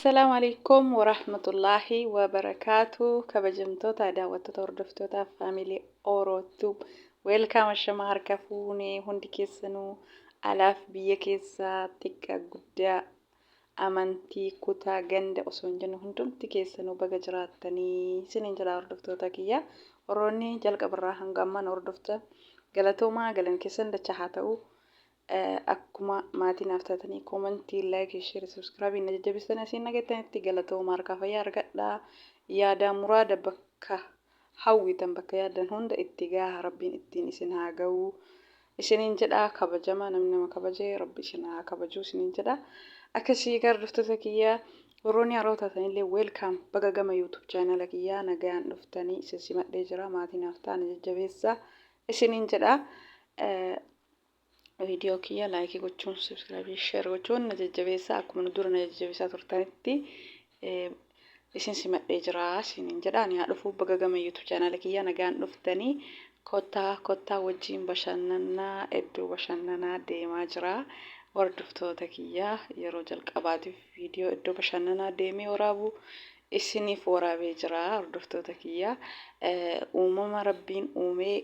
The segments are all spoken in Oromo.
Assalaamu alaikum warahmatullaahi wabarakaatu. Kabajamtoota daawwattoota, hordoftoota faamilii Orootu, welcome. Ashamaa, harka fuunee hundi keessanuu, alaaf biyya keessaa, xiqqaa guddaa, amantii, kutaa, ganda osoo hin jenne, hundumti keessanuu baga jiraattanii isiniin jedha. Hordoftoota kiyya, warroonni jalqabarraa hanga ammaan hordoftan, galatoomaa, galan keessan dachaa haa ta'u. Akkuma maatii naaf taatanii comment, like, share, subscribe na jajjabeessitanii asiin nageettanitti galatooma, harkaa fayyaa argadhaa. Yaada muraada bakka hawwitan, bakka yaaddan hunda itti gaha, Rabbiin ittiin isin haa ga'u isiniin jedha. Kabajama, namni nama kabajee Rabbi isin haa kabaju isiniin jedha. Akkasii hordoftoota kiyya, warroonni haroo taatanillee welcome, baga gama YouTube channel kiyyaa nagaan dhuftanii isin simadhee jira. Maatii naaf ta'an, jajjabeessa isiniin jedha. Viidiyoo kiyya like gochuun, subscribe, share gochuun na jajjabeessa. Akkuma nu dura na jajjabeessaa turtanitti isin simadhee jira isiniin jedha. Ani haa dhufu, baga gama YouTube channel kiyya nagaan dhuftanii. Kottaa, kottaa, wajjin bashannanaa. Iddoo bashannanaa deemaa jira. Hordoftoota kiyya, yeroo jalqabaatiif viidiyoo iddoo bashannanaa deemee waraabu isiniif waraabee jira. Hordoftoota kiyya, uumama Rabbiin uumee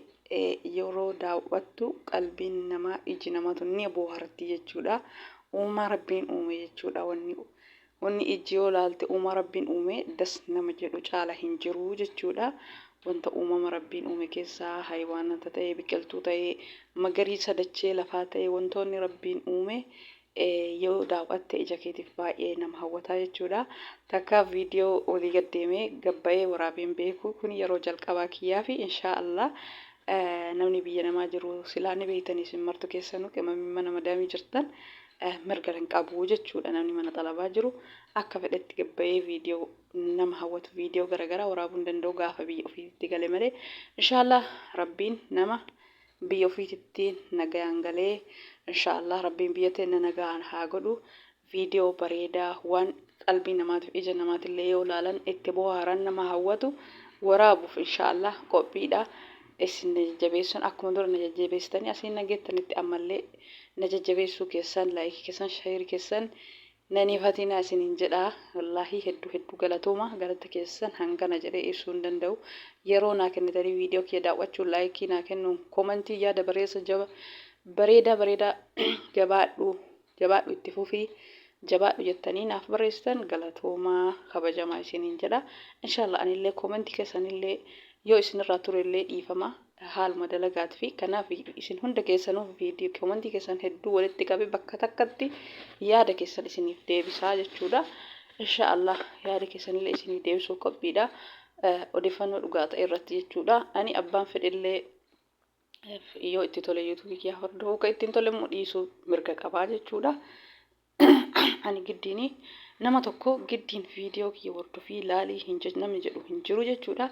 yeroo daawwattu qalbiin namaa, iji namaatu ni bohaarti jechuudha. Uumaa Rabbiin uume jechuudha. Wanni ijji yoo laalte uumaa Rabbiin uume das nama jedhu caala hin jiru jechuudha. Wanta uumama Rabbiin uume keessaa hayiwaanota ta'ee, biqiltuu ta'ee, magariisa dachee lafaa ta'ee, wantoonni Rabbiin uume yoo daawwatte ija keetiif baay'ee nama hawwataa jechuudha. Takka viidiyoo olii gad deemee gabbayee waraabeen beeku, kun yeroo jalqabaa kiyyaa fi inshaa Allah namni biyya namaa jiru silaa ni beektanii, isin martu keessanuu qimamii mana madaamii jirtan mirga hin qabu jechuudha. Namni mana xalabaa jiru akka fedhetti gabbayee viidiyoo nama hawwatu, viidiyoo garaagaraa waraabuu hin danda'u gaafa biyya ofiitti gale malee. Inshaallah Rabbiin nama biyya ofiititti nagayaan galee, inshaallah Rabbiin biyya teenya nagaan haa godhu, viidiyoo bareedaa waan qalbii namaatiif ija namaatillee yoo laalan itti bohaaran, nama hawwatu waraabuuf inshaallah qophiidha. Isin na jajjabeessuun, akkuma dura na jajjabeessitanii asiin nageettanitti, ammallee na jajjabeessuu keessan, like keessan, share keessan naniifatinaa isiniin jedha. Wallaahi hedduu hedduu galatooma, galata keessan hangana jedhee ibsuu hin danda'u. Yeroo naa kennitanii viidiyoo kiyya daawwachuun, like naa kennuun, comment yaada bareessa jaba bareedaa bareedaa "Jabaadhu, jabaadhu, itti fufii, jabaadhu" jettanii naaf barreessitan, galatoomaa, kabajamaa isiniin jedha. Inshaallah anillee comment keessanillee yoo isinirraa turellee dhiifama, haaluma dalagaati fi kanaaf isin hunda keessanuu viidiyoo comment keessan hedduu walitti qabe bakka takkatti yaada keessan isiniif deebisaa jechuudha. Inshaallah yaada keessanillee isiniif deebisuu qophiidha. Odeeffannoo dhugaa ta'e irratti jechuudha. Ani abbaan fedhellee yoo itti tole YouTube kiyya hordofuu, kan ittiin tole immoo dhiisuu mirga qabaa jechuudha. Ani giddiini nama tokko giddiin viidiyoo kiyya hordofii, laalii hin namni jedhu hin jiru jechuudha.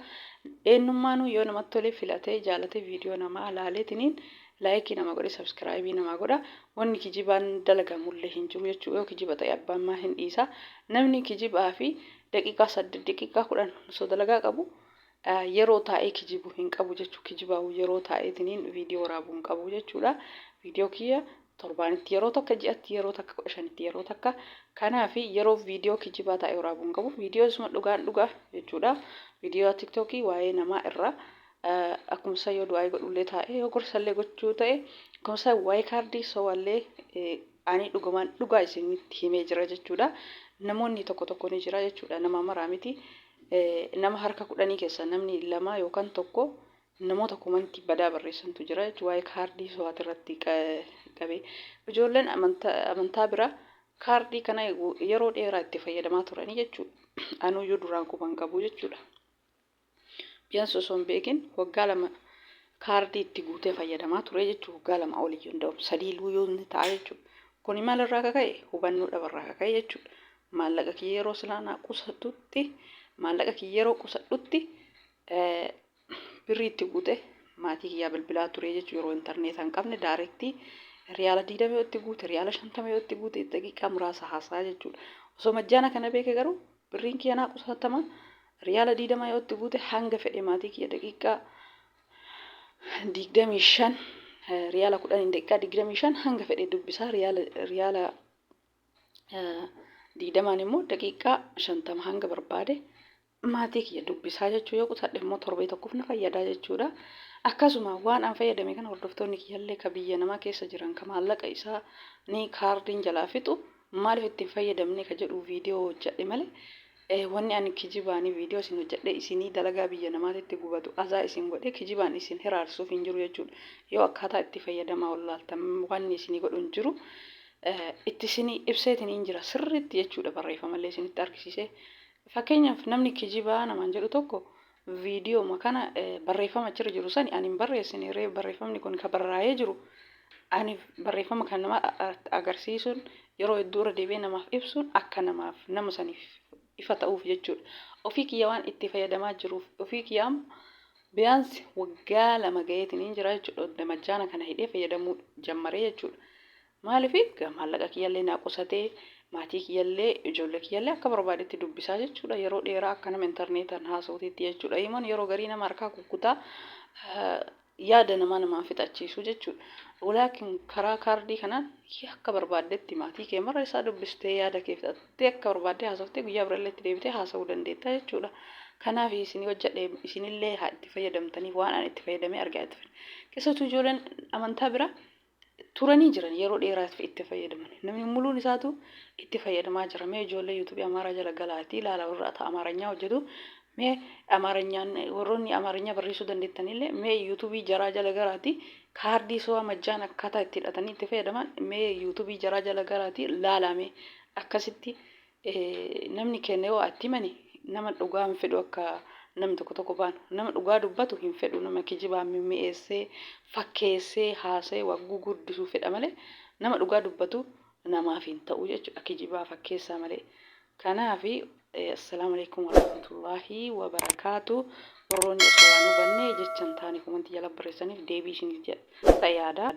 Eenyummaanuu yoo namatti tole filatee jaalatee viidiyoo namaa laaleetiniin like nama godhe, subscribe namaa godha. Wanni kijibaan dalagamullee hin jiru jechuudha. Yoo kijiba ta'e abbaan maa hin dhiisa. Namni kijibaa fi daqiiqaa 8, daqiiqaa 10 osoo dalagaa qabu yeroo taa'ee kijibu hin qabu jechuudha. Kijibaa yeroo taa'eetiniin viidiyoo waraabuu hin qabu jechuudha. Viidiyoo kiyya torbaanitti yeroo tokko, ji'atti yeroo takka, 15tti yeroo takka. Kanaaf yeroo viidiyoo kijibaa taa'ee waraabuu hin qabu. Viidiyoo isuma dhugaan dhugaa jechuudha. Viidiyoo TikTokii waa'ee namaa irraa akkuma isa yoo du'aa godhullee taa'e, yoo gorsallee gochuu ta'e, akkuma isa waa'ee kaardii sobaallee ani dhugumaan dhugaa isinitti himee jira jechuudha. Namoonni tokko tokko ni jira jechuudha. Nama maraa miti. Nama harka 10 keessa namni lama yookaan tokko namoota comment badaa barreessantu jira jechuudha. Waa'ee kaardii sobaati irratti qabee. Ijoolleen amantaa biraa kaardii kana yeroo dheeraa itti fayyadamaa turanii jechuudha. Anuyyuu duraan quban qabu jechuudha. Biyyan osoo hin beekin waggaa 2 kaardii itti guutee fayyadamaa ture jechuudha. Waggaa 2 oliyyuu hin da'u. Sadii yoo ni ta'a jechuudha. Kuni maalirraa akka ka'e? Hubannoo dhabarraa akka ka'e jechuudha. Maallaqa kiyya yeroo silaa naa qusatutti, maallaqa kiyya yeroo qusadhutti birrii itti guute maatii kiyyaa bilbilaa ture jechuudha. Yeroo intarneeta hin qabne direct riyaala 20 yoo itti guute, riyaala 50 yoo itti guute, daqiiqaa muraasa haasaa jechuudha. Osoo majjaana kana beeke garuu birriin kiyya naa qusatama. Riyaala 20 yoo itti guute hanga fedhe maatii kiyya daqiiqaa 25, riyaala 10n daqiiqaa 25 hanga fedhe dubbisaa. Riyaala 20n immoo daqiiqaa 50 hanga barbaade maatii kiyya dubbisaa jechuu, yoo qusadhe immoo torbee tokkoof na fayyadaa jechuudha. Akkasuma waan an fayyadame kana hordoftoonni kiyyallee ka biyya namaa keessa jiran, ka maallaqa isaa ni kaardiin jalaa fixu, maaliif ittiin fayyadamne ka jedhu viidiyoo hojjedhe malee, wanni ani kijibaanii viidiyoo isin hojjedhe isinii dalagaa biyya namaatitti gubatu azaa isin godhe kijibaan isin hiraarsuuf hin jiru jechuudha. Yoo akkaataa itti fayyadamaa wallaaltan, wanni isinii godhu hin jiru. Itti isinii ibseetiin hin jira sirriitti jechuudha, barreeffamallee isinitti argisiisee. Fakkeenyaaf, namni kijibaa namaan jedhu tokko viidiyooma kana barreeffama achirra jiru sani ani hin barreessine ree. Barreeffamni kun ka barraa'ee jiru, ani barreeffama kan nama agarsiisuun yeroo hedduu irra deebi'ee namaaf ibsuun akka namaaf nama saniif ifa ta'uuf jechuudha. Ofii kiyya waan itti fayyadamaa jiruuf, ofii kiyya amma biyaansi waggaa 2 ga'eetiin hin jira jechuudha. Majjaana kana hidhee fayyadamuu jammaree jechuudha. Maaliif? Maallaqa kiyyallee naa qusatee, maatii kiyyallee, ijoollee kiyyallee akka barbaadetti dubbisaa jechuudha. Yeroo dheeraa akka nama intarneetaan haasa'uutiitti jechuudha. Imoon yeroo garii nama harkaa kukkutaa, yaada namaa namaan fixachiisu jechuudha. Walaakin karaa kaardii kanaan akka barbaaddetti maatii kee mara isaa dubbistee, yaada kee fixattee, akka barbaaddee haasoftee, guyyaa birallee itti deebitee haasa'uu dandeetta jechuudha. Kanaaf isinii hojjedhe, isinillee haa itti fayyadamtaniif waan ani itti fayyadamee argaa itti fayyadame. Keessattuu ijoolleen amantaa biraa turanii jiran yeroo dheeraaf itti fayyadaman. Namni muluun isaatu itti fayyadamaa jira. Mee ijoollee yuutuubii Amaaraa jala galaatii ilaala, warra Amaaranyaa hojjetu. Mee Amaaranyaan warroonni Amaaranyaa barreessuu dandeettanillee, mee yuutuubii jaraa jala galaatii kaardii so'a majjaan akkaataa itti hidhatanii itti fayyadaman mee yuutuubii jaraa jala galaatii laalame. Akkasitti namni keenya yoo itti himani nama dhugaa hin fedhu. Akka namni tokko tokko baanu nama dhugaa dubbatu hin fedhu, nama kijibaan mimmi'eessee fakkeessee haasa'ee waa guguddisuu fedha malee nama dhugaa dubbatu namaaf hin ta'u jechuudha, kijibaa fakkeessaa malee. Kanaafi assalaamu alaikum warahmatullaahi wabarakaatu. Warroonni osoo waan hubanne jecha hin taane komantii jala barreessaniif deebii isin ta'e yaada.